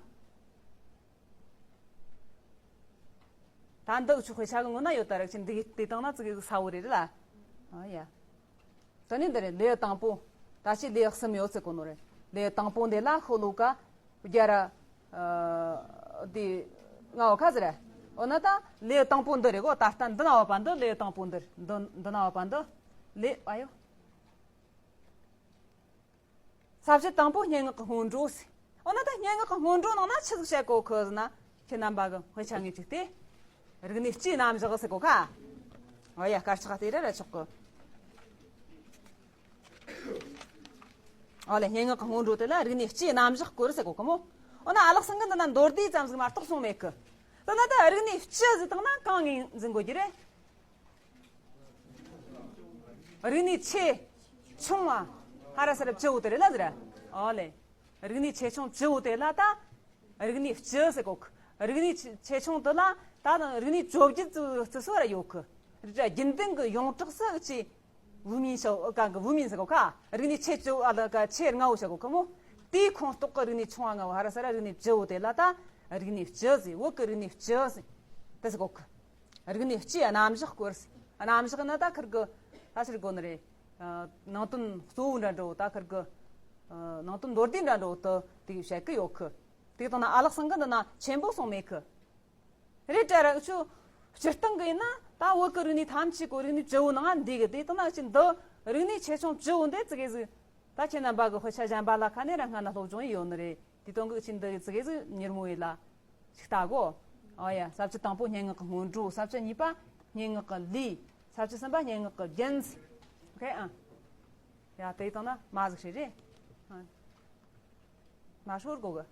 ད་འདི་ཆུ་དཔེ་ཆ་གི་ངོ་ན་ཡོད་ད་ར་ཅི་འདི་དེའི་སྟེང་ན་ཙི་གེ་ས་བོ་རེད་ལ། ཨོ་ཡ། ད་ནི་འདི་རེད། ལེའུ་དང་པོ། ད་ཅི་ལེའུ་གསུམ་ཡོད་ཚེ་གོ་ནོ་རེད། ལེའུ་དང་པོ་འདི་ལ་ཤོ་ལོ་ཀ་བརྒྱ་ར། ཨ། འདི་ལྔ་བོ་ཁ་ཟེར། འོ་ན་ད་ལེའུ་དང་པོ་འདི་རེད་གོ། ད་ལྟ་འདི་ན་བ་པ་འདི་ལེའུ་དང་པོ་འདི་རེད། འདི་འདི་ན་བ་པ་འདི། ལེ་ཨ་ཡོ། ས་བཅད་དང་པོ་སྙན་ངག་གི་སྔོན་འགྲོ་ཟེར། འོ་ན་ད་སྙན་ངག་གི་སྔོན་འགྲོ་ནང་ན་ཆི་ཟིག་བཤད་གོ་ཁི་ཟེར་ན། ཁྱེད་རྣམ་པ་གི་དཔེ་ཆ་ངོས་བཅུག་སྟེ། རིག་གནས་སྤྱིའི་རྣམ་གཞག་ཟེར་གོ་ཁ། ཨོ་ཡ་དཀར་ཆག་དེ་ར་ར་ཆོག་གི། ཨོ་ལེ། སྙན་ངག་གི་སྔོན་འགྲོ་དེ་ལ་རིག་གནས་སྤྱིའི་རྣམ་གཞག་སྐོར་ཟེར་གོ་གི་མོ། འོ་ན་ཨ་ལགས་སང་གི་འདི་ན་མདོར་བསྡུས་ཙམ་ཟིག་མ་གཏོགས་གསུངས་མེད་གི། དེ་ན་ད་རིག་གནས་སྤྱི་ཟེར་བཏང་ན་གང་ངོས་འཛིན་དགོས་རྒྱུ་རེད། རིག་གནས་ཆེ་ཆུང་བ་ཧ་ར་ས་ར་བཅུ་བོ་དེ་རེད་ལ་ཟེར། ཨོ་ལེ། རིག་གནས་ཆེ་ཆུང་བཅུ་བོ་དེ་ལ་ད་རིག་གནས་སྤྱི་ཟེར་གོ་གི། རིག་གནས་ཆེ་ཆུང་དེ་ལ་ད་རིག་གནས་བཅོ་བརྒྱད་བརྩི་སྲོལ་ར་ཡོད་གི། རྒྱུན་ལྡན་གི་ཡོངས་གྲགས་སུ་ཅི། བུད་མེད་ཤོ་ག་གི་བུད་མེད་ཟེར་གོ་ཁ། རིག་གནས་ཆེ་བཅུ་ཨ་ལ་ཀ་ཆེ་ལྔ་བོ་ཟེར་གོ་ཁ་མོ། དེའི་ཁོངས་གཏོགས་ཀྱི་རིག་གནས་ཆུང་བ་ལྔ་བོ་ཧ་ར་ས་ར་རིག་གནས་བཅུ་བོ་དེ་ལ་ད་རིག་གནས་སྤྱི་ཟེར། བོད་ཀྱི་རིག་གནས་སྤྱི་ཟེར། དེ་ཟེར་གོ་ཁ། རིག་གནས་སྤྱིའི་རྣམ་གཞག་སྐོར་ཟེར། རྣམ་གཞག་ནི་ད་ཁིར་གི་ད་ཕྱིར་གོ་ནི་རེད། ནང་དོན་གཙོ་བོ་འདྲ་འདྲ་བོ་ད་ཁིར་གི་ནང་དོན་མདོར་བསྡུས་འདྲ་འདྲ་བོ་དུ་དེ་བཤད་གི་ཡོད་ཁི། དེ་དང་ན་ཨ་ལགས་སང་གི་འདི་ན་ཆེན་པོ་གསུངས་མེད་ཁི། རེད་དྲ་ར་འུ་ཆོ་ སྤྱིར་བཏང་གི་ཡིན་ན་ད་བོད་ཀྱི་རིག་གནས་ཐམས་ཅད་ཀོ་རིག་གནས་བཅུ་བོ་ནང་འདུས་གི། དེ་དང་ན་ཅི་འདི་རིག་གནས་ཆེ་ཆུང་བཅུ་བོ་འདི་ཙི་གེ་ཟིག་ད་ཁྱེད་རྣམ་པ་གི་དཔེ་ཆ་གཞན་པ་ལ་ཁ་ནས་ར་སྔ་ན་སློབ་སྦྱོང་ཡོད་ནི་རེད། དེ་དོན་གི་ཅི་འདི་ཙི་གེ་ཟིག་མྱུར་མོ་ཡིན་ལ་ཞིག་ལྟ་གོ། ཨོ་ཡ། ས་བཅད་དང་པོ་སྙན་ངག་གི་སྔོན་འགྲོ། ས་བཅད་གཉིས་པ་སྙན་ངག་གི་ལུས། ས་བཅད་གསུམ་པ་སྙན་ངག་གི་རྒྱན། ཨོ་ཁེ། ཨ། ཡ། དེ་དང་ན་མ་ཟིག་ཧྲི་རེད། ཨ། མ་ཧྲོར་གོ་གི།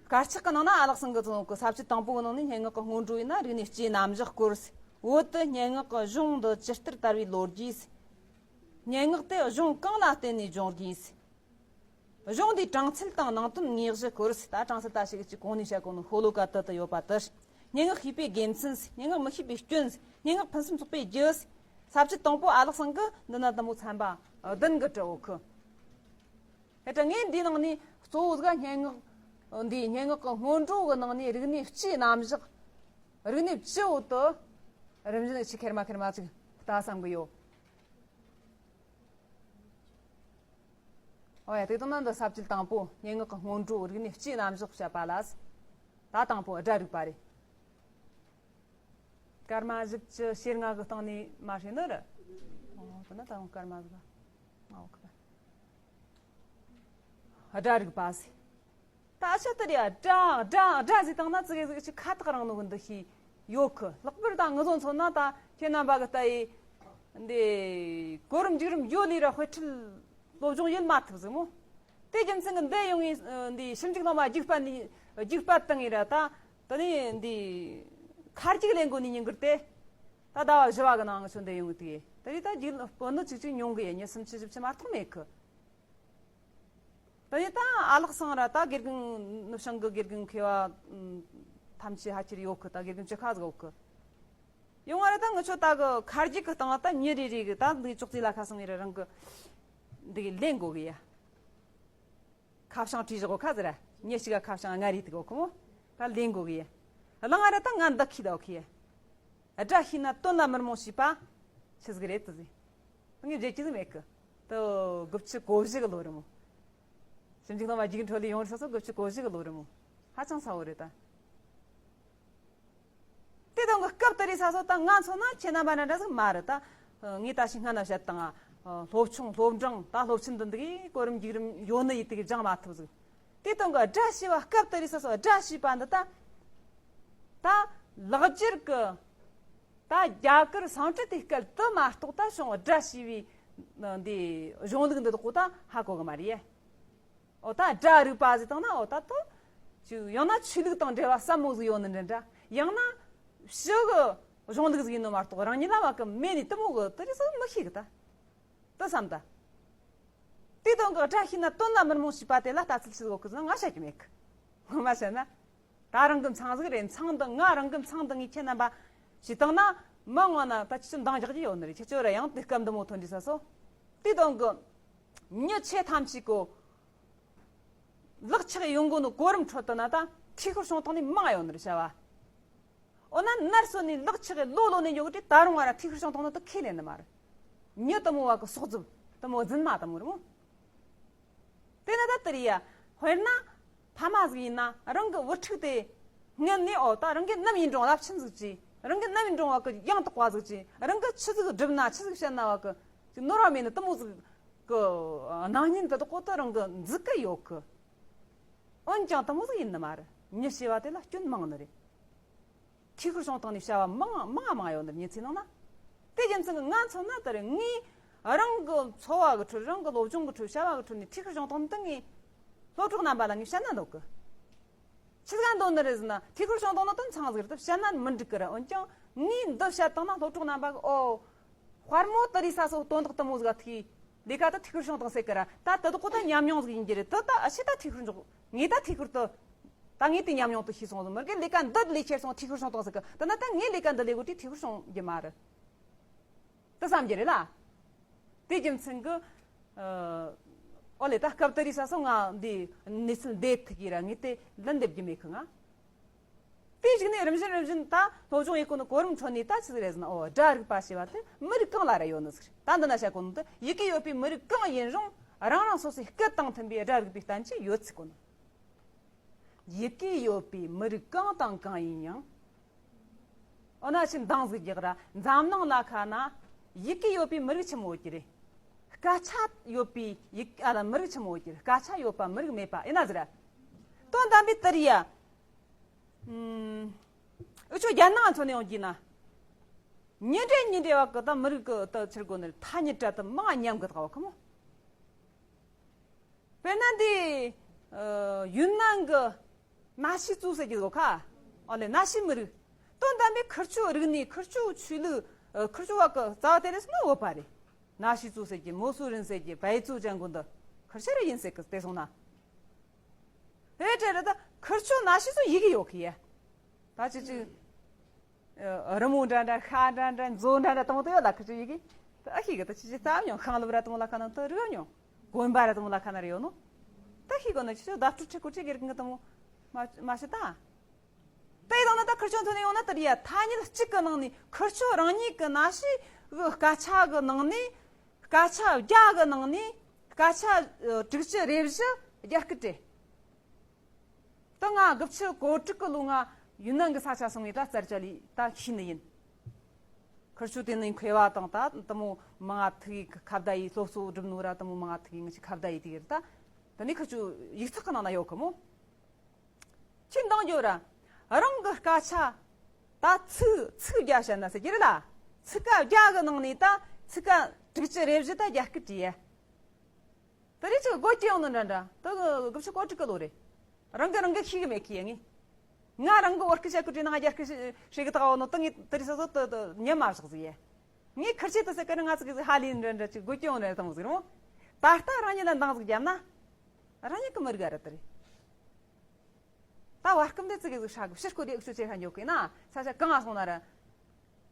དཀར་ཆག་གི་ནང་ན་ཨ་ལགས་སང་གི་ཚོ་གི་ས་བཅད་དང་པོ་གི་ནང་ནས་སྙན་ངག་གི་སྔོན་འགྲོ་ཡིན་ན་རིག་གནས་སྤྱིའི་རྣམ་གཞག་སྐོར། བོད་དུ་སྙན་ངག་གི་གཞུང་འདི་ཇི་ལྟར་དར་བའི་ལོ་རྒྱུས། སྙན་ངག་དེ་གཞུང་གང་ལ་བརྟེན་ནས་འབྱུང་དགོས། གཞུང་འདིའི་གྲངས་ཚད་དང་ནང་དོན་ངེས་གཞི་སྐོར། ད་གྲངས་ཚད་ད་ཞིག་ཅིག་གོང་ནས་བཤད་གོ་ནོ་ཤོ་ལོ་ཀ་དུ་དུ་ཡོད་པ་དེ། སྙན་ངག་ཤེས་པའི་དགེ་མཚན། སྙན་ངག་མི་ཤེས་པའི་སྐྱོན། སྙན་ངག་ཕུན་སུམ་ཚོགས་པའི་རྒྱུ། ས་བཅད་དང་པོ་ཨ་ལགས་སང་གི་འདི་ན་དུ་མོ་ཚན་པ་བདུན་གི་བྲི་འོ་ཁུ། ཧེ་ད་ངས་འདིའི་ནང་ནས་གཙོ་བོ་ཟིག་སྙན་ངག་འདིའི་སྙན་ངག་གི་སྔོན་འགྲོ་གི་ནང་ནས་རིག་གནས་སྤྱིའི་རྣམ་གཞག་རིག་གནས་སྤྱི་བོ་དུ་རིམ་བཞིན་ཆི་ཁེར་མ་ཁེར་མ་ཅིག་ལྟ་བསམ་གི་ཡོད། ཨོ་ཡ། དེ་དང་ན་འདི་ས་བཅད་དང་པོ་སྙན་ངག་གི་སྔོན་འགྲོ་རིག་གནས་སྤྱིའི་རྣམ་གཞག་བཤད་པ་ལ། ད་དང་པོ་སྒྲ་རིག་པ་རེད། སྐར་མ་བཞི་བཅུ་ཞེ་ལྔ་གི་སྟེང་ནས་མ་ཧྲི་ནི་རེད། ཨོ་དེ་ན་ད་རུང་སྐར་མ་ཟིག་ང་འོ་ཁ། སྒྲ་རིག་པ་ཟེར། ད་ཆ་དེ་རེད། སྒྲ་སྒྲ་སྒྲ་ཟེར་བཏང་ན་ཙི་གེ་ཟིག་ཅིག་ཁ་ཐག་རིང་ནོ་གི་འདུ་ཤེས་ཡོད་གི། ལྷག་པར་ད་ང་ཚོ་མཚོན་ན་ད་ཁྱེད་རྣམ་པ་གི་ལྟ་ཡི་འདི་གོ་རིམ་འཇུག་རིམ་ཡོད་ལས་ར་དཔེ་ཁྲིད་སློབ་སྦྱོང་ཡེད་མ་ཐུབ་ཟིག་མོ། དེ་རྒྱུ་མཚན་གི་འདི་ཡོང་ངེ་འདི་ཞིབ་འཇུག་སློབ་མ་རྒྱུག་པ་ནི་རྒྱུག་པ་བཏང་ངེ་ར་ད་དེ་ནས་འདི་ཁ་རྒྱུག་ལེན་དགོ་ནི་ཉིན་གི་རེད་དེ། ད་ཟླ་བ་བཞི་བ་གི་ནང་ང་ཚོ་འདི་ཡོང་གི་དེ་དེ་རེད། ད་རྒྱུག་སྤོ་ནི་ཅིག་ཅིག་ཉུང་གི་ཡ། ཉི་སུམ་ཅུ་བཞི་བཅུ་མ་གཏོགས་མེད་གི། ད་ཡིན་ད་ཨ་ལགས་སང་ར་ད་དགེ་རྒན་ནུབ་བྱང་གི་དགེ་རྒན་མཁས་པ་ཐམས་ཅད་ཕལ་ཆེར་ཡོད་གི། ད་དགེ་རྒན་བཅུ་ཁ་ཟིག་ཡོད་གི། ཡོང་བ་ར་ད་ངི་ཆོ་ད་གི་ཁ་རྒྱུག་གི་སྟེང་ད་མྱི་རེ་རེ་གི་ད་འདི་ཅོག་ཙེ་ལ་ཁ་སང་ངེ་ར་རང་གི་འདི་གི་ལེན་དགོ་གི་ཡ། ཁ་བྱང་བྲིས་བཞག་གོ་ཁ་ཟེར་ར། མྱི་ཞིག་ག་ཁ་བྱང་ལྔ་རེ་དེ་གོ་ཁོ་མོ་ད་ལེན་དགོ་གི་ཡ། གླང་ང་ར་ད་ང་འདི་ཁི་ད་ཁི་ཡ། སྒྲ་ཤེས་ན་དོན་ལ་མི་རྨོངས་ཞེས་པ་ཆི་ཟིག་རེད་དུ་ཟེར། ངས་བརྗེད་ཀྱི་ཟིག་མེད་གི། དུ་དགུ་བཅུ་གོ་བཞི་གི་ལོ་རེད་མོ། ཞིབ་འཇུག་གནང་བ་རྒྱུགས་འཕྲོད་ལས་ཡོང་རེ་ས་སོ་དགུ་བཅུ་གོ་བཞི་གི་ལོ་རེད་མོ། ཧ་ཅང་ཚ་བོ་རེད་ད། དེ་དང་གི་སྐབས་དེ་རེད་ས་སོ་ད་ང་མཚོན་ན་ཁྱེད་རྣམ་པ་འདྲ་འདྲ་ཟིག་མ་རེད་ད། ངས་ད་ཞིག་སྔ་ན་བཤད་དང་སློབ་ཆུང་སློབ་འབྲིང་ད་སློབ་ཆེན་འདི་འདི་གི་གོ་རིམ་རྒྱུགས་རིམ་ཡོད་ནི་ཡིད་དེ་གི་སྦྱང་མ་ཐུབ་ཟིག། དེ་དང་གི་སྒྲ་ཤེས་པ་སྐབས་དེ་རེད་ས་སོ་སྒྲ་ཤེས་པ་འདི་ད། ད་ལག་སྒྱུར་གི་ད་རྒྱ་གར་སཾ་སྐྲྀ་ཏའི་སྐད་དུ་མ་གཏོགས་ད་བྱུང་སྒྲ་ཤེས་པའི་འདི་གཞུང་ལུགས་འདི་དག་གོ་ད་ཧ་གོ་གི་མ་རེད། ཨོ་ད་སྒྲ་རིག་པ་ཟེར་བཏང་ན་ཨོ་ད་དོ་ཅིག་ཡང་ན་ཆོས་ལུགས་དང་འབྲེལ་བ་ཟབ་མོ་ཟིག་ཡོད་ནི་འདྲ་འདྲ། ཡང་ན་ཕྱི་གི་གཞུང་ལུགས་ཟིག་ཡིན་ནོ་མ་གཏོགས་རང་ཉིད་ལ་བ་གི་མེད་ནི་དུ་མོ་གི་དེ་རེད་ས་མི་ཤེས་གི་ད། དུ་བསམ་ད། དེ་དོན་གི་སྒྲ་ཤེས་ན་དོན་ལ་མི་རྨོངས་ཞེས་པ་དེ་ལ་ལྟ་ཚུལ་ཆི་ཟིག་ཡོད་གི་ཟེར་ན་ང་བཤད་རྒྱུ་མེད་གི། ངོ་མ་བཤད་ན། ད་རང་གི་མཚང་ཟིག་རེད། མཚང་འདི་ང་རང་གི་མཚང་འདི་ངས་ཁྱེད་རྣམ་པ་ཞིག་བཏང་ན་མི་ངོ་ན་ད་ཁྱེད་ཆོ་འདང་རྒྱག་རྒྱུ་ཡོད་ནི་རེད། ཁྱེད་ཆོ་ར་ཡང་དེ་སྐབས་འདི་མོ་ཐོན་དུས་ས་སོ། དེ་དོན་གི་མྱི་ཆེ་ཐམས་ཅད་གོ་ལག་ཆགས་ཡོང་གོ་ནི་གོ་རིམ་ཁྲོད་དུ་ན་ད་ཐུགས་ཁུར་བྱུང་བཏང་ནི་མང་ཡོད་ནི་རེད་བྱ་བ། འོ་ན་ནར་སོན་ནས་ལག་ཆགས་ལོ་ལོ་ནས་ཡོད་དེ་ད་རུང་བ་ར་ཐུགས་ཁུར་བྱུང་བཏང་ནི་དུ་ཁས་ལེན་ནི་མ་རེད། མྱི་དུ་མོ་བ་གི་སོག་རྫུབ་དུ་མོ་རྫུན་མ་དུ་མོ་རེད་མོ། དེ་ན་ད་དེ་རེད་ཡ། དཔེར་ན། ཕ་མ་ཟིག་ཡིན་ན་རང་གི་བུ་ཕྲུག་དེ་སྔོན་ནས་ཨོ་ད་རང་གི་ནམ་ཡིན་རུང་རླབས་ཆེན་ཟིག་ཅིག་རང་གི་ནམ་ཡིན་རུང་བ་གི་ཡང་དག་པ་ཟིག་ཅིག་རང་གི་ཆི་ཟིག་བསྒྲུབ་ན་ཆི་ཟིག་བཤད་ན་བ་གི་ཅིག་ནོར་བ་མེད་ནི་དུ་མོ་ཟིག་གི་སྣང་བརྙན་དེ་དག་གོ་ད་རང་གི་འཛུགས་ཀི་ཡོད་གི། འོན་ཀྱང་དུ་མོ་ཟིག་ཡིན་ནི་མ་རེད། མྱི་ཞེས་པ་དེ་ལ་སྐྱོན་མང་ནི་རེད། ཐུགས་ཁུར་བྱུང་བཏང་ནས་བྱ་བ་མང་མང་མང་ཡོད་ནི་མྱི་ཚེ་ནང་ན། དེ་རྒྱུ་མཚན་གྱིས་ང་མཚོན་ན་ད་རེས་ངས་རང་གི་འཚོ་བ་གི་ཁྲོད་རང་གི་སློབ་སྦྱོང་གི་ཁྲོད་བྱ་བ་གི་ཁྲོད་ནས་ཐུགས་ཁུར་བྱུང་བཏང་ནི་དེ་ངས་སློབ་གྲོགས་རྣམ་པ་ལ་ངས་བཤད་ན་འདོད་གི། ཆི་ཟིག་འདོད་ནི་རེད་ཟེར་ན་ཐུགས་ཁུར་བྱུང་བཏང་ནི་དེ་མཚང་ཟིག་རེད། བཤད་ན་མི་འགྲིག་གི་རེད། འོན་ཀྱང་ངས་འདི་བཤད་བཏང་ན་སློབ་གྲོགས་རྣམ་པ་གི་ཨོ། དཔལ་མོ་དེ་རེད་ས་སོ་དོན་དག་དུ་མོ་ཟིག་ཐུག་ལས་ཀ་དུ་ཐུགས་ཁུར་བྱུང་བཏང་ཟེར་གི་ར། ད་དེ་དག་གོ་ད་ཉམས་མྱོང་ཟིག་ཡིན་གྱི་རེད། དེ་ད་ཨ་ཕྱི་ད་ཐུགས་ཁུར་འཇོག་ངས་ད་ཐུགས་ཁུར་དུ། ད་ངས་དེ་ཉམས་མྱོང་དུ་ཤེས་སོང་ཟིག་མི་དགེ་ལས་ཀ་འདི་ལས་ཁྱེར་སོང་ཐུགས་ཁུར་བྱུང་བཏང་ཟེར་གི། དེ་ན་ད་ངས་ལས་ཀ་འདི་ལས་གོ་དེ་ཐུགས་ཁུར་བྱུང་རྒྱུ་མ་རེད། དེ་བསམ་རྒྱུ་རེད་ལ། དེ་རྒྱུ་མཚན་གི། ཨོ་ལེ་ད་སྐབས་དེ་རེད་ས་སོ་ང་འདི་གནས་ཚུལ་འདི་ཐུག་གི་ར་ངས་དེ་ལན་འདེབས་རྒྱུ་མེད་གི་ང་། དེ་གཞུག་ནས་རིམ་བཞིན་རིམ་བཞིན་ད་སློབ་སྦྱོང་ཡེད་གོ་ནི་གོ་རིམ་ཁྲོད་ནས་ད་ཆི་ཟིག་རེད་ཟེར་ན་ཨོ་སྒྲ་རིག་པ་ཞེས་པ་དེ་མི་རིགས་གང་ལ་ར་ཡོད་ནི་ཟིག་རེད། ད་འདི་ན་བཤད་གོ་ནི་དེ་ཡི་གེ་ཡོད་པའི་མི་རིགས་གང་ཡིན་རུང་རང་རང་སོ་སོའི་སྐད་དང་མཐུན་པའི་སྒྲ་རིག་པའི་བསྟན་བཅོས་ཡོད་ཚུལ་གོ་ནི། ཡི་གེ་ཡོད་པའི་མི་རིགས་གང་དང་གང་ཡིན་ཡང་། འོ་ན་ཕྱིར་འདང་ཟིག་རྒྱག་ར། འཛམ་གླིང་ལ་ཁ་ན་ཡི་གེ་ཡོད་པའི་མི་རིགས་ཆི་མོ་ཡོད་ཀྱི་རེད། སྐད་ཆ་ཡོད་པའི་ཡི་གེ་ཨ་ལ་མི་རིགས་ཆི་མོ་ཡོད་ཀྱི་རེད། སྐད་ཆ་ཡོད་པ་མི་རིགས་མེད་པ་ཡིན་ན་ཟེར། དོན་དམ་པའི་དེ་རེད་ཡ། ཨུམ། འུ་ཆོ་རྒྱལ་ནང་མཚོན་ནས་ཡོང་གི་ན། ཉིན་རེ་ཉིན་རེ་བ་གི་ད་མི་རིགས་གི་ད་ཕྱིར་གོ་ནི་ཐ་སྙད་བྲལ་དུ་མང་ཉམས་གི་ད་བ་ཁོ་མོ། དཔེར་ན་འདི། ཨ། ཡུན་ནན་གི་ན་ཤི་ཙུའུ་ཟེར་གྱི་ཡོད་ཁ། ཨོ་ལེ་ན་ཤི་མི་རིགས། དོན་དམ་པའི་ཁུར་ཆུ་རིག་གནས་ཁུར་ཆུ་ཆོས་ལུགས། ཨ། ཁུར་ཆུ་བ་གི་རྩ་བ་དེ་རེད་སོང་ན་བོད་པ་རེད། ན་ཤི་ཙུའུ་ཟེར་གྱི་མོ་སུ་རིན་ཟེར་གྱི་བལ་ཙུའུ་ཅན་ཀུན་ཏུ་ཁུར་ཆུ་རེ་ཡིན་ཟེར་གི་དེ་སོང་ན། དེ་འདྲ་རེད་ད་ཁུར་ཆུ་ན་ཤི་ཙུའུ་ཡི་གེ་ཡོད་གི་ཡ། ད་ཅི་ཅི། རི་མོ་འདྲ་འདྲ་ཤ་འདྲ་འདྲ་མཛོ་འདྲ་འདྲ་དང་པོ་དེ་ཡོད་ལ་ཁུ་ཆུ་ཡི་གེ། ད་ཨ་ཤི་གི་ད་ཅི་ཅི་ཙམ་ཉོ་ཁང་ལ་བུ་ར་དང་པོ་ལ་ཁ་ན་ད་རི་ཉོ། དགོན་པ་ར་དང་པོ་ལ་ཁ་ན་རི་ཡོད་ནོ། ད་ཤི་གོ་ན་ཅི་ཅི་ད་ཕྲུ་ཕྲུ་གུ་ཅི་གེར་གི་དང་པོ་མ་མ་ཤི་ད། ད་ཡི་དང་ན་ད་ཁུར་ཆུ་ཐོན་ནས་ཡོང་ན་ད་རི་ཡ་ཐ་སྙད་གཅིག་གི་ནང་ནས་ཁུར་ཆུ་རང་ཉིད་གི་ན་ཤི་གི་སྐད་ཆ་གི་ནང་ནས། སྐད་ཆ་བརྒྱ་གི་ནང་ནས་སྐད་ཆ་དྲུག་ཅུ་རེ་བཞི་རྒྱ་སྐད་རེད། ད་ང་དགུ་བཅུ་གོ་དྲུག་གི་ལོ་ང་ཡུན་ནན་གི་ས་ཆ་སོང་བས་ད་རྩར་བཅར་ལས་ད་ཤེས་ནི་ཡིན། ཁུར་ཆུ་དེ་ནི་མཁས་པ་དང་ད་དུ་མོ་མང་ང་ཐུག་གི་ཁ་བརྡ་ཡི་སློབ་གསོ་སྒྲུབ་ནོ་ར་དུ་མོ་མང་ང་ཐུག་གི་ང་ཆི་ཁ་བརྡ་ཡི་དེ་གི་རེད་ད། ད་ནི་ཁུར་ཆུ་ཡིག་ཚགས་གི་ནང་ན་ཡོད་གི་མོ། ཁྱེད་འདང་རྒྱོབ་ར། རང་གི་སྐད་ཆ། ད་ཚིག་ཚིག་བརྒྱ་བཤད་ན་ཟེར་གྱི་རེད་ལ། ཚིག་ཀ་བརྒྱ་གི་ནང་ནས་ད་ཚིག་ཀ་དྲུག་ཅུ་རེ་བཞི་ད་རྒྱ་སྐད་བྲིས་ཡ། དེ་རིགས་ཅིག་སྒོ་སྐྱེ་ཡོང་ནི་འདྲ་འདྲ་ད་དགུ་བཅུ་གོ་དྲུག་གི་ལོ་རེད། རང་གི་རང་གི་ཤེས་གི་མེད་གི་ཡ་ངས། ང་རང་གི་བོད་སྐད་བཤད་གི་བྲིས་ན་ང་རྒྱ་སྐད་བཤད་གི་ད་འོ་ནོ་ད་ངས་དེ་རིགས་སོ་སོ་ད་ཉན་མ་བཞག་ཟིག་ཡ། ངས་ཁུར་ཆེ་ད་ཟེར་གི་ན་ང་ཚོ་གི་ཧ་ལས་འདྲ་འདྲ་ཅིག་སྒོ་སྐྱེ་ཡོང་རེད་དང་ཟིག་རུང་། ད་ལྟ་རང་ཉིད་ལ་འདང་ཟིག་བརྒྱབ་ན། རང་ཉིད་གི་མི་རིགས་ཨ་ར་དེ་རེད། ད་བར་སྐབས་འདི་ཙི་གེ་ཟིག་ཧྲ་གི་ཕྱིར་སྐོར་རེ་ཨུ་ཆུ་ཆེ་ཁ་འཇོག་གི་ན་ས་ཆ་གང་ང་སོང་ན་ར།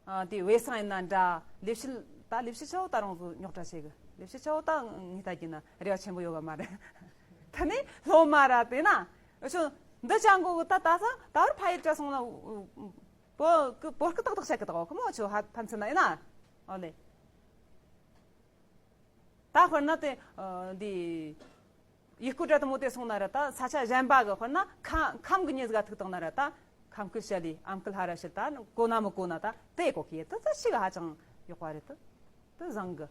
ཨ། དེ་བེ་སང་ཡིན་ན་འདྲ་ལས་བྱེད་ད་ལས་བྱེད་ཆ་བོ་ད་རང་ཚོ་རྙོག་དྲ་ཆེ་གི་ལས་བྱེད་ཆ་བོ་ད་ངས་ལྟ་གི་ན་རེ་བ་ཆེན་པོ་ཡོད་ག་མ་རེད། ད་ནི་སློབ་མ་ར་དེ་ན་ཨུ་ཆུ་འདི་ཅང་གོ་གི་ད་ད་ས་ད་བར་ཕ་ཡི་དྲ་སོང་ན་བོད་གི་བོད་སྐད་ཏག་ཏག་བཤད་གི་ད་གོ་གི་མོ་ཆུ་ཧ་ཕན་ཚུན་ན་ཡིན་ན་ཨོ་ལེ། ད་དཔེར་ན་དེ་འདི། ཡུལ་སྐོར་འདྲ་དུ་མོ་དེ་སོང་ན་ར་ད་ས་ཆ་གཞན་པ་གི་དཔེར་ན་ཁ་ཁམས་གི་མྱི་ཟིག་ག་ཐུག་བཏང་ན་ར་ད་ཁམས་སྐད་བཤད་ལི་ཨམ་སྐད་ཧ་ར་བཤད་ད་གོ་ན་མི་གོ་ན་ད་དེ་གོ་གི་ད་ད་ཤི་ག་ཧ་ཅང་ཡོག་པ་རེད་ད་ད་བཟང་གི།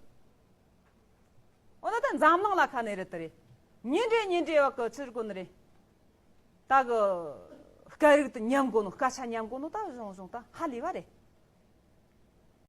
འོ་ན་ད་འཛམ་གླིང་ལ་ཁ་ནས་རེད་ད་རེད། ཉིན་རེ་ཉིན་རེ་བ་གི་ཕྱིར་གོ་ནི་རེད། ད་གི་སྐད་རིགས་དུ་ཉམས་གོ་ནོ་སྐད་ཆ་ཉམས་གོ་ནོ་ད་གཞུང་གཞུང་ད་ཧ་ལས་པ་རེད།